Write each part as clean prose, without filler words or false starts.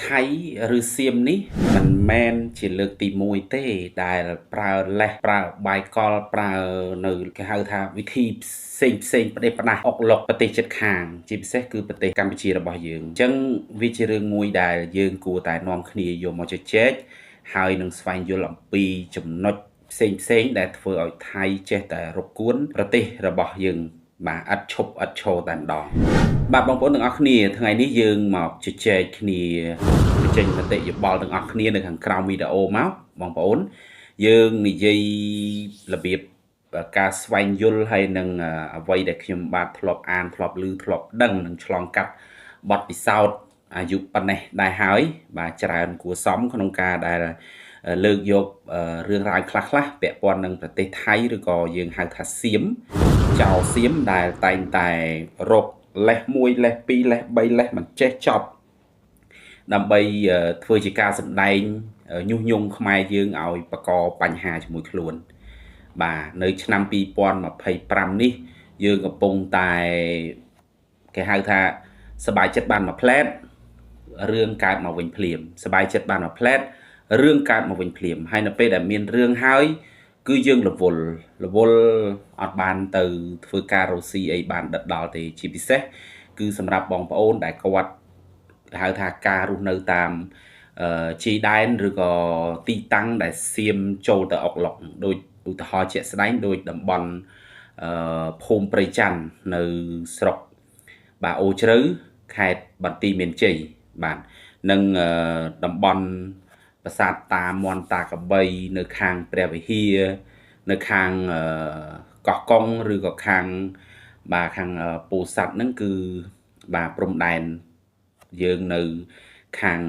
ថៃឬសៀមនេះមិនមែនជាលើកទី1ទេដែលប្រើលេសប្រើបាយកលប្រើនៅគេហៅថាវិធីផ្សេងផ្សេងផ្ដេសផ្ដាស់អុកឡុកប្រទេសជិតខាងជាពិសេសគឺប្រទេសកម្ពុជារបស់យើងអញ្ចឹងវាជារឿងមួយដែលយើងគួរតែនាំគ្នាយកមកជជែកហើយនឹងស្វែងយល់អំពីចំណុចផ្សេងផ្សេងដែលធ្វើឲ្យថៃចេះតែរបគួនប្រទេសរបស់យើងបាទឥតឈប់ឥតឈរតែម្ដងបាទបងប្អូនទាំងអស់គ្នាថ្ងៃនេះយើងមកជជែកគ្នាបញ្ចេញមតិយោបល់ទាំងអស់គ្នានៅខាងក្រោមវីដេអូមកបងប្អូនយើងនិយាយរបៀបការស្វែងយល់ហើយនឹងអ្វីដែលខ្ញុំបាទធ្លាប់អានធ្លាប់ឮធ្លាប់ដឹងនិងឆ្លងកាត់បទពិសោធន៍អាយុប៉ុណ្ណេះដែរហើយបាទច្រើនគួរសមក្នុងការដែលលើកយករឿងរ៉ាវខ្លះៗពាក់ព័ន្ធនឹងប្រទេសថៃឬក៏យើងហៅថាសៀមចៅសៀមដែលតែងតែរកលេស1លេស2លេស3លេសមិនចេះចប់ដើម្បីធ្វើជាការសម្ដែងញុះញង់ខ្មែរយើងឲ្យបង្កបញ្ហាជាមួយខ្លួនបាទនៅឆ្នាំ2025នេះយើងកំពុងតែគេហៅថាសบายចិត្តបានមួយផ្លែតរឿងកើតមកវិញភ្លាមសบายចិត្តបានមួយផ្លែតរឿងកើតមកវិញភ្លាមហើយនៅពេលដែលមានរឿងហើយគឺយើងរវល់រវល់អត់បានទៅធ្វើការរកស៊ីអីបានដិតដល់ទេជាពិសេសគឺសម្រាប់បងប្អូនដែលគាត់ហៅថាការរស់នៅតាមជាយដែនឬក៏ទីតាំងដែលសៀមចូលទៅអុកឡុកដូចឧទាហរណ៍ជាក់ស្ដែងដូចតំបន់ភូមិព្រៃច័ន្ទនៅស្រុកបាទអូជ្រៅខេត្តបន្ទាយមានជ័យបាទនិងតំបន់ប្រាសាទតាមាន់តាកបីនៅខាងព្រះវិហារនៅខាងកោះកុងឬក៏ខាងបាទខាងពោធិ៍សាត់ហ្នឹងគឺបាទព្រំដែនយើងនៅខាង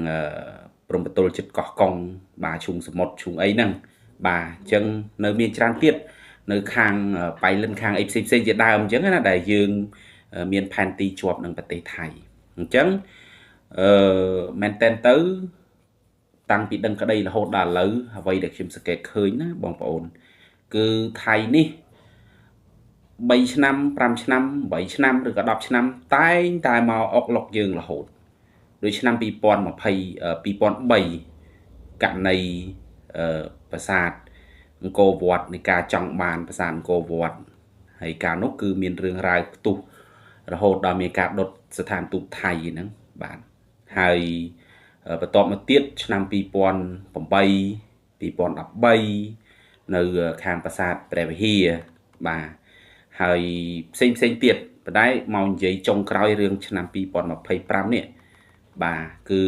ព្រំប្រទល់ចិត្តកោះកុងបាទឈូងសមុទ្រឈូងអីហ្នឹងបាទអញ្ចឹងនៅមានច្រើនទៀតនៅខាងបៃលិនខាងអីផ្សេងផ្សេងជាដើមអញ្ចឹងណាដែលយើងមានផែនទីជាប់នឹងប្រទេសថៃអញ្ចឹងអឺមែនតែនទៅតាំងពីដឹងក្តីរហូតដល់ឥឡូវអ្វីដែលខ្ញុំសង្កេតឃើញណាបងប្អូនគឺថៃនេះ3ឆ្នាំ5ឆ្នាំ8ឆ្នាំឬក៏10ឆ្នាំតែងតែមកអុកឡុកយើងរហូតដូចឆ្នាំ2020 2003ករណីប្រាសាទអង្គរវត្តនៃការចង់បានប្រាសាទអង្គរវត្តហើយកាលនោះគឺមានរឿងរ៉ាវផ្ទុះរហូតដល់មានការដុតស្ថានទូតថៃហ្នឹងបាទហើយបន្ទាប់មកទៀតឆ្នាំ2008 2013នៅខាងប្រាសាទព្រះវិហារបាទហើយផ្សេងផ្សេងទៀតប៉ុន្តែមកនិយាយចុងក្រោយរឿងឆ្នាំ2025នេះបាទគឺ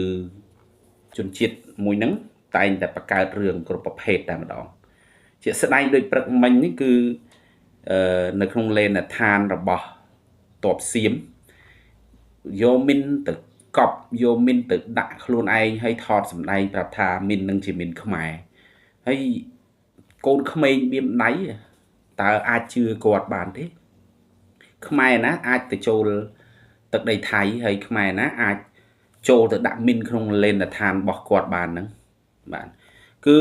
ជនជាតិមួយហ្នឹងតែងតែបង្កើតរឿងគ្រប់ប្រភេទតែម្ដងជាក់ស្ដែងដូចព្រឹកមិញនេះគឺនៅក្នុងលេនដ្ឋានរបស់តបសៀមយកមីនទៅកប់យកមីនទៅដាក់ខ្លួនឯងហើយថតសម្ដែងប្រាប់ថាមីននឹងជាមីនខ្មែរហើយកូនក្មេងបៀមដៃតើអាចជឿគាត់បានទេខ្មែរណាអាចទៅចូលទឹកដីថៃហើយខ្មែរណាអាចចូលទៅដាក់មីនក្នុងលេនដ្ឋានរបស់គាត់បានហ្នឹងបាទគឺ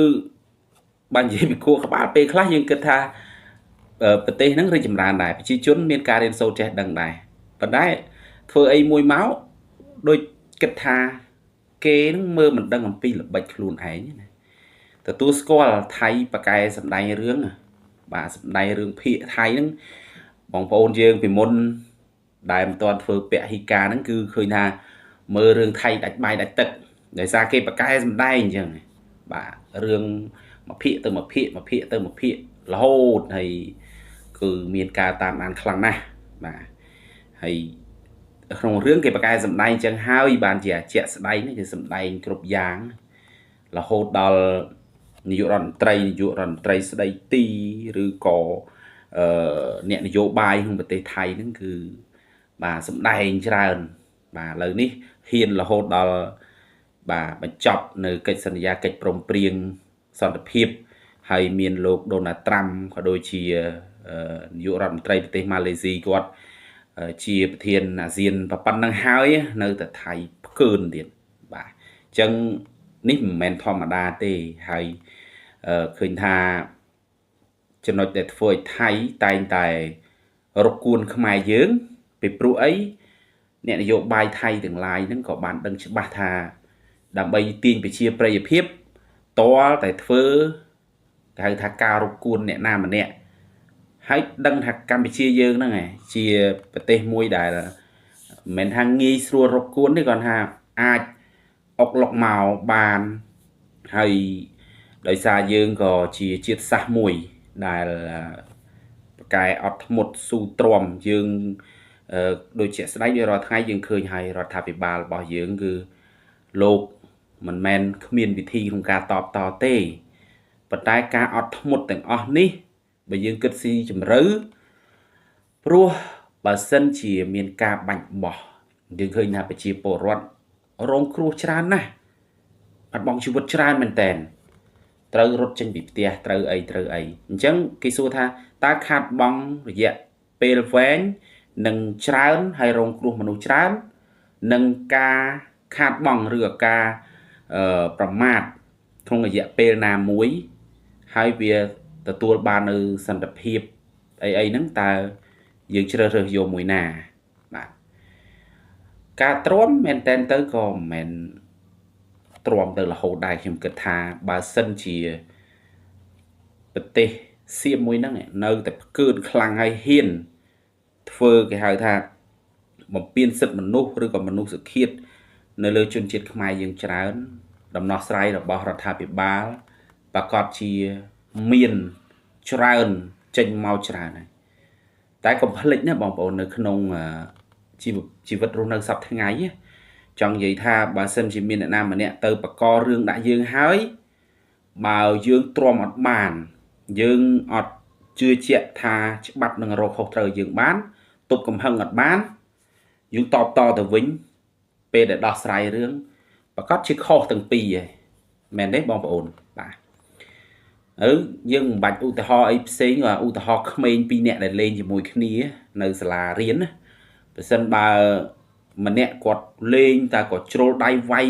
បាននិយាយពីគួរក្បាលពេលខ្លះយើងគិតថាប្រទេសហ្នឹងរីកចម្រើនដែរប្រជាជនមានការរៀនសូត្រចេះដឹងដែរប៉ុន្តែធ្វើអីមួយមកដូចគិតថាគេហ្នឹងមើលមិនដឹងអំពីល្បិចខ្លួនឯងណាទទួលស្គាល់ថៃប៉កែសម្ដែងរឿងបាទសម្ដែងរឿងភាគថៃហ្នឹងបងប្អូនយើងពីមុនដែលមិនទាន់ធ្វើពហិការហ្នឹងគឺឃើញថាមើលរឿងថៃដាច់បាយដាច់ទឹកដោយសារគេប៉កែសម្ដែងអញ្ចឹងបាទរឿងមួយភាគទៅមួយភាគមួយភាគទៅមួយភាគរហូតហើយគឺមានការតាមដានខ្លាំងណាស់បាទហើយក្នុងរឿងគេបកែសម្ដែងចឹងហើយបានជាជាក់ស្ដែងនេះគេសម្ដែងគ្រប់យ៉ាងរហូតដល់នាយករដ្ឋមន្ត្រីនាយករដ្ឋមន្ត្រីស្ដីទីឬក៏អ្នកនយោបាយក្នុងប្រទេសថៃហ្នឹងគឺបាទសម្ដែងច្រើនបាទឥឡូវនេះហ៊ានរហូតដល់បាទបញ្ចប់នៅកិច្ចសន្យាកិច្ចព្រមព្រៀងសន្តិភាពហើយមានលោកដូណាល់ត្រាំក៏ដូចជានាយករដ្ឋមន្ត្រីប្រទេសម៉ាឡេស៊ីគាត់ជាប្រធានអាស៊ានប៉ុណ្ណឹងហើយនៅតែថៃផ្កើនទៀតបាទអញ្ចឹងនេះមិនមែនធម្មតាទេហើយឃើញថាចំណុចដែលធ្វើឲ្យថៃតែងតែរកួនខ្មែរយើងពីព្រោះអីអ្នកនយោបាយថៃទាំងឡាយហ្នឹងក៏បានដឹងច្បាស់ថា ដើម្បីទាញប្រជាប្រិយភាពតលតែធ្វើគេហៅថាការរកគួនអ្នកណាម្នាក់ហើយដឹងថាកម្ពុជាយើងហ្នឹងឯងជាប្រទេសមួយដែលមិនមែនថាងាយស្រួលរកគួនទេគាត់ថាអាចអុកលុកមកបានហើយដោយសារយើងក៏ជាជាតិសាសន៍មួយដែលប្រកែអត់ធ្មត់ស៊ូទ្រាំយើងដូចជាស្ដែងដូចរាល់ថ្ងៃយើងឃើញហើយរដ្ឋាភិបាលរបស់យើងគឺលោកមិនមែនគ្មានវិធីក្នុងការតបតទេប៉ុន្តែការអត់ធ្មត់ទាំងអស់នេះបើយើងគិតស៊ីជម្រៅព្រោះបើសិនជាមានការបាញ់បោះយើងឃើញថាប្រជាពលរដ្ឋរងគ្រោះច្រើនណាស់បាត់បង់ជីវិតច្រើនមែនតើត្រូវរត់ចេញពីផ្ទះត្រូវអីត្រូវអីអញ្ចឹងគេសួរថាតើខាតបង់រយៈពេលវែងនឹងច្រើនហើយរងគ្រោះមនុស្សច្រើននឹងការខាតបង់ឬក៏ការប្រមាថក្នុងរយៈពេលណាមួយហើយវាទទួលបាននៅសន្តិភាពអីអីហ្នឹងតើយើងជ្រើសរើសយកមួយណាបាទការទ្រាំមែនតែនទៅក៏មិនមែនទ្រាំទៅរហូតដែរខ្ញុំគិតថាបើសិនជាប្រទេសសៀមមួយហ្នឹងនៅតែផ្កើនខ្លាំងហើយហ៊ានធ្វើគេហៅថាបំពេញសិទ្ធិមនុស្សឬក៏មនុស្សឃាតនៅលើជនជាតិខ្មែរយើងច្រើនដំណោះស្រាយរបស់រដ្ឋាភិបាលប្រកាសជាមានច្រើនចេញមកច្រើនហើយតែកុំភ្លេចណាបងប្អូននៅក្នុងជីវិតរស់នៅសប្តាហ៍ថ្ងៃចង់និយាយថាបើសិនជាមានអ្នកណាម្នាក់ទៅបកករឿងដាក់យើងហើយបើយើងទ្រាំអត់បានយើងអត់ជឿជាក់ថាច្បាប់នឹងរកខុសត្រូវយើងបានទប់កំហឹងអត់បានយើងតបតទៅវិញពេលដែលដោះស្រាយរឿងប្រកាសជាខុសទាំងពីរហើយមែនទេបងប្អូនបាទយើងមិនបាច់ឧទាហរណ៍អីផ្សេងឧទាហរណ៍ក្មេងពីរនាក់ដែលលេងជាមួយគ្នានៅសាលារៀនណាបើសិនបើម្នាក់គាត់លេងតែគាត់ជ្រុលដៃវាយ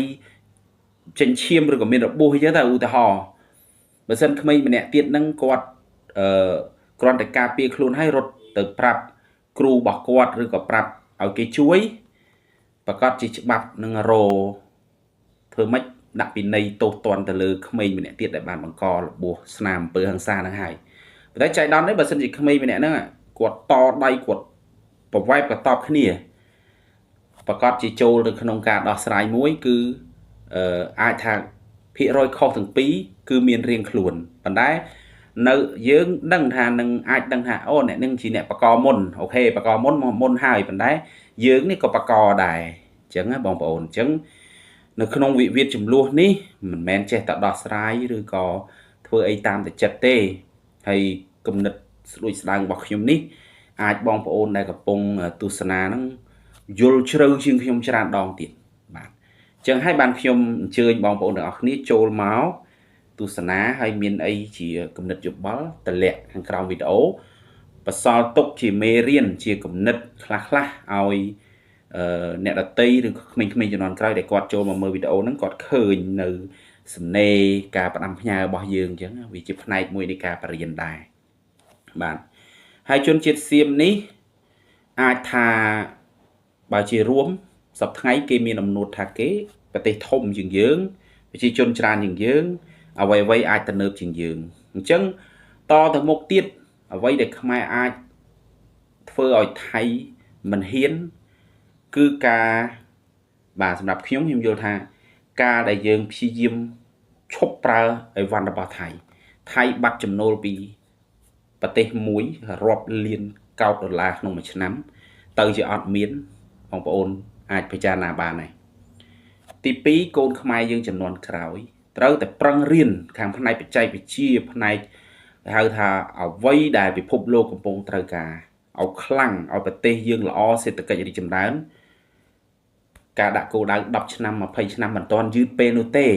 ចេញឈាមឬក៏មានរបួសអីចឹងទៅឧទាហរណ៍បើសិនក្មេងម្នាក់ទៀតហ្នឹងគាត់គ្រាន់តែការពារខ្លួនហើយរត់ទៅប្រាប់គ្រូរបស់គាត់ឬក៏ប្រាប់ឲ្យគេជួយប្រកាសជាច្បាប់នឹងរធ្វើម៉េចដាក់ពិន័យទោសទណ្ឌទៅលើក្មេងម្នាក់ទៀតដែលបានបង្ករបួសស្នាមអំពើហិង្សាហ្នឹងហើយប៉ុន្តែចៃដន្យនេះបើសិនជាក្មេងម្នាក់ហ្នឹងគាត់តដៃគាត់ប្រវែបកតបគ្នាប្រកាសជាចូលទៅក្នុងការដោះស្រាយមួយគឺអាចថាភាគរយខុសទាំងពីរគឺមានរៀងខ្លួនប៉ុន្តែនៅយើងដឹងថានឹងអាចដឹងថាអូអ្នកនឹងជាអ្នកបកមុនអូខេបកមុនមកមុនហើយប៉ុន្តែយើងនេះក៏បកដែរអញ្ចឹងណាបងប្អូនអញ្ចឹងនៅក្នុងវិវាទចំនួននេះមិនមែនចេះតែដោះស្រាយឬក៏ធ្វើអីតាមតែចិត្តទេហើយគំនិតស្រួចស្ដើងរបស់ខ្ញុំនេះអាចបងប្អូនដែលកំពុងទស្សនាហ្នឹងយល់ជ្រៅជាងខ្ញុំច្រើនដងទៀតបាទអញ្ចឹងហើយបានខ្ញុំអញ្ជើញបងប្អូនទាំងអស់គ្នាចូលមកទស្សនាហើយមានអីជាគំនិតយោបល់តម្លាក់ខាងក្រោមវីដេអូបន្សល់ទុកជាមេរៀនជាគំនិតខ្លះៗឲ្យអ្នកដតីឬក្មេងៗជំនាន់ក្រោយដែលគាត់ចូលមកមើលវីដេអូហ្នឹងគាត់ឃើញនៅសំណេរការផ្ដាំផ្ញើរបស់យើងអញ្ចឹងវាជាផ្នែកមួយនៃការបរៀនដែរបាទហើយជនជាតិសៀមនេះអាចថាបើជារួមសប្តាហ៍ថ្ងៃគេមានអំណួតថាគេប្រទេសធំជាងយើងប្រជាជនច្រើនជាងយើងអ្វីៗអាចទំនើបជាងយើងអញ្ចឹងតទៅមុខទៀតអ្វីដែលខ្មែរអាចធ្វើឲ្យថៃមិនហ៊ានគឺការបាទសម្រាប់ខ្ញុំយល់ថាការដែលយើងព្យាយាមឈប់ប្រើអីវ៉ាន់របស់ថៃថៃបាត់ចំណូលពីប្រទេសមួយរាប់លានកោតដុល្លារក្នុងមួយឆ្នាំទៅជាអត់មានបងប្អូនអាចពិចារណាបានហើយទី2កូនខ្មែរយើងចំនួនក្រោយត្រូវតែប្រឹងរៀនខាងផ្នែកបច្ចេកវិទ្យាផ្នែកគេហៅថាអ្វីដែលពិភពលោកកំពុងត្រូវការឲ្យខ្លាំងឲ្យប្រទេសយើងល្អសេដ្ឋកិច្ចរីកចម្រើនការដាក់គោលដៅ10ឆ្នាំ20ឆ្នាំមិនទាន់យឺតពេលនោះទេ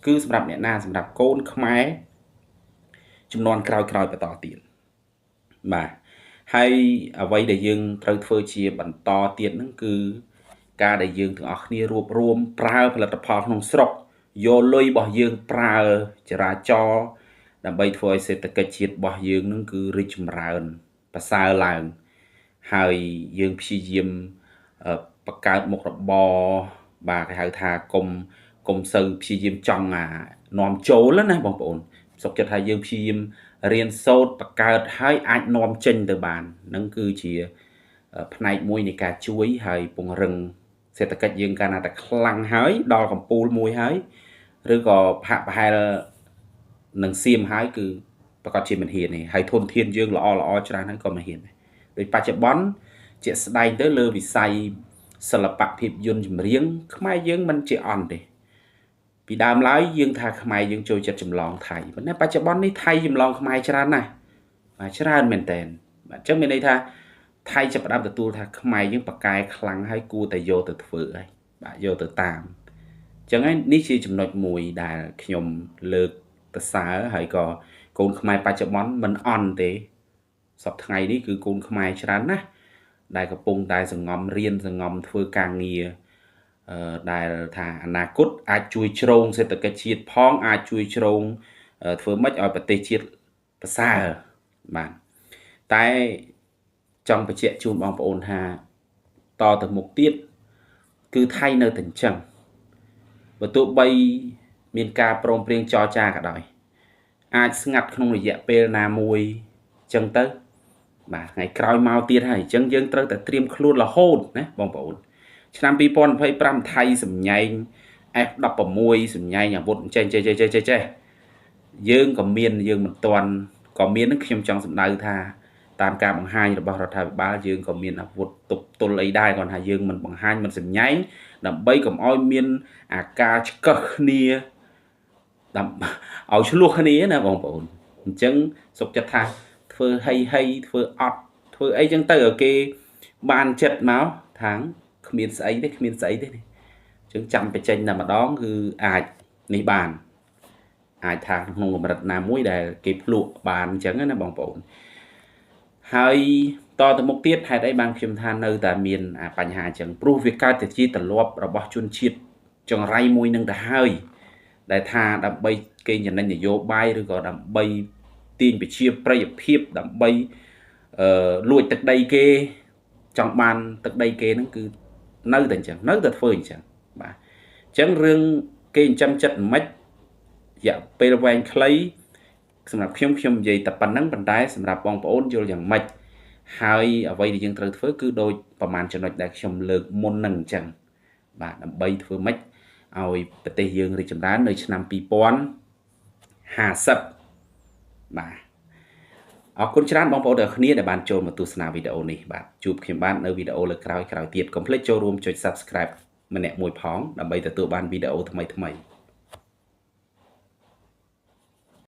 គឺសម្រាប់អ្នកណាសម្រាប់កូនខ្មែរចំនួនក្រោយៗបន្តទៀតបាទហើយអ្វីដែលយើងត្រូវធ្វើជាបន្តទៀតហ្នឹងគឺការដែលយើងទាំងអស់គ្នារួបរวมប្រើផលិតផលក្នុងស្រុកយកលុយរបស់យើងប្រើចរាចរណ៍ដើម្បីធ្វើឲ្យសេដ្ឋកិច្ចជាតិរបស់យើងនឹងគឺរីកចម្រើនប្រសើរឡើងហើយយើងព្យាយាមបង្កើតមុខរបរបាទគេហៅថាកុំ កុំសូវព្យាយាមចង់អានាំចូលណាបងប្អូនសុខចិត្តថាយើងព្យាយាមរៀនសូត្របង្កើតហើយអាចនាំចេញទៅបាននឹងគឺជាផ្នែកមួយនៃការជួយហើយពង្រឹងសេដ្ឋកិច្ចយើងកាលណាតែខ្លាំងហើយដល់កំពូលមួយហើយឬក៏ហាក់ប្រហែលនឹងសៀមហើយគឺប្រកាសជាមិនហ៊ានទេហើយធនធានយើងល្អល្អច្រើនហើយក៏មិនហ៊ានដែរដូចបច្ចុប្បន្នជាក់ស្ដែងទៅលើវិស័យសិល្បៈភាពយន្តចម្រៀងខ្មែរយើងមិនជាអន់ទេពីដើមឡើយយើងថាខ្មែរយើងចូលចិត្តចម្លងថៃប៉ុន្តែបច្ចុប្បន្ននេះថៃចម្លងខ្មែរច្រើនណាស់បាទច្រើនមែនតើបាទអញ្ចឹងមានន័យថាថៃចាប់ផ្ដើមទទួលថាខ្មែរយើងប៉ាកែខ្លាំងហើយគួរតែយកទៅធ្វើហើយបាទយកទៅតាមអញ្ចឹងហើយនេះជាចំណុចមួយដែលខ្ញុំលើកទៅសើហើយក៏កូនខ្មែរបច្ចុប្បន្នមិនអន់ទេសប្តាហ៍ថ្ងៃនេះគឺកូនខ្មែរច្រើនណាស់ដែលកំពុងតែសង្ងំរៀនសង្ងំធ្វើការងារដែលថាអនាគតអាចជួយជ្រោងសេដ្ឋកិច្ចជាតិផងអាចជួយជ្រោងធ្វើម៉េចឲ្យប្រទេសជាតិប្រសើរបាទតែចង់បញ្ជាក់ជូនបងប្អូនថាតទៅមុខទៀតគឺថៃនៅតែអញ្ចឹងបើទោះបីមានការព្រមព្រៀងចរចាក៏ដោយអាចស្ងាត់ក្នុងរយៈពេលណាមួយអញ្ចឹងទៅបាទថ្ងៃក្រោយមកទៀតហើយអញ្ចឹងយើងត្រូវតែត្រៀមខ្លួនរហូតណាបងប្អូនឆ្នាំ2025ថៃសម្ញែង F16 សម្ញែងអាវុធចេះចេះចេះចេះចេះយើងក៏មានយើងមិនទាន់ក៏មាននឹងខ្ញុំចង់សម្ដៅថាតាមការបង្ហាញរបស់រដ្ឋាភិបាលយើងក៏មានអាវុធទប់ទល់អីដែរគាត់ថាយើងមិនបង្ហាញមិនសម្ញែងដើម្បីកុំឲ្យមានអាការឆ្កឹះគ្នាដើម្បីឲ្យឆ្លោះគ្នាណាបងប្អូនអញ្ចឹងសុខចិត្តថាធ្វើហីហីធ្វើអត់ធ្វើអីចឹងទៅឲ្យគេបានចិត្តមកថាងគ្មានស្អីទេគ្មានស្អីទេអញ្ចឹងចាំបញ្ចេញតែម្ដងគឺអាចនេះបានអាចថាក្នុងកម្រិតណាមួយដែលគេភ្លក់បានអញ្ចឹងណាបងប្អូនហើយតទៅមុខទៀតហេតុអីបានខ្ញុំថានៅតែមានបញ្ហាអញ្ចឹងព្រោះវាកើតទៅជាទម្លាប់របស់ជនជាតិចង្រៃមួយនឹងទៅហើយដែលថាដើម្បីគេចំណេញនយោបាយឬក៏ដើម្បីទាញប្រជាប្រិយភាពដើម្បីលួចទឹកដីគេចង់បានទឹកដីគេហ្នឹងគឺនៅតែអញ្ចឹងនៅតែធ្វើអញ្ចឹងបាទអញ្ចឹងរឿងគេចិញ្ចឹមចិត្តមិនរយៈពេលវែងខ្លីសម្រាប់ខ្ញុំខ្ញុំនិយាយតែប៉ុណ្្នឹងប៉ុន្តែសម្រាប់បងប្អូនយល់យ៉ាងម៉េចហើយអ្វីដែលយើងត្រូវធ្វើគឺដូចប្រហែលចំណុចដែលខ្ញុំលើកមុននឹងអញ្ចឹងបាទដើម្បីធ្វើម៉េចឲ្យប្រទេសយើងរីកចម្រើននៅឆ្នាំ2050បាទអរគុណច្រើនបងប្អូនទាំងគ្នាដែលបានចូលមកទស្សនាវីដេអូនេះបាទជួបខ្ញុំបាទនៅវីដេអូលើក្រោយៗទៀតកុំភ្លេចចូលរួមចុច Subscribe ម្នាក់មួយផងដើម្បីទទួលបានវីដេអូថ្មីៗ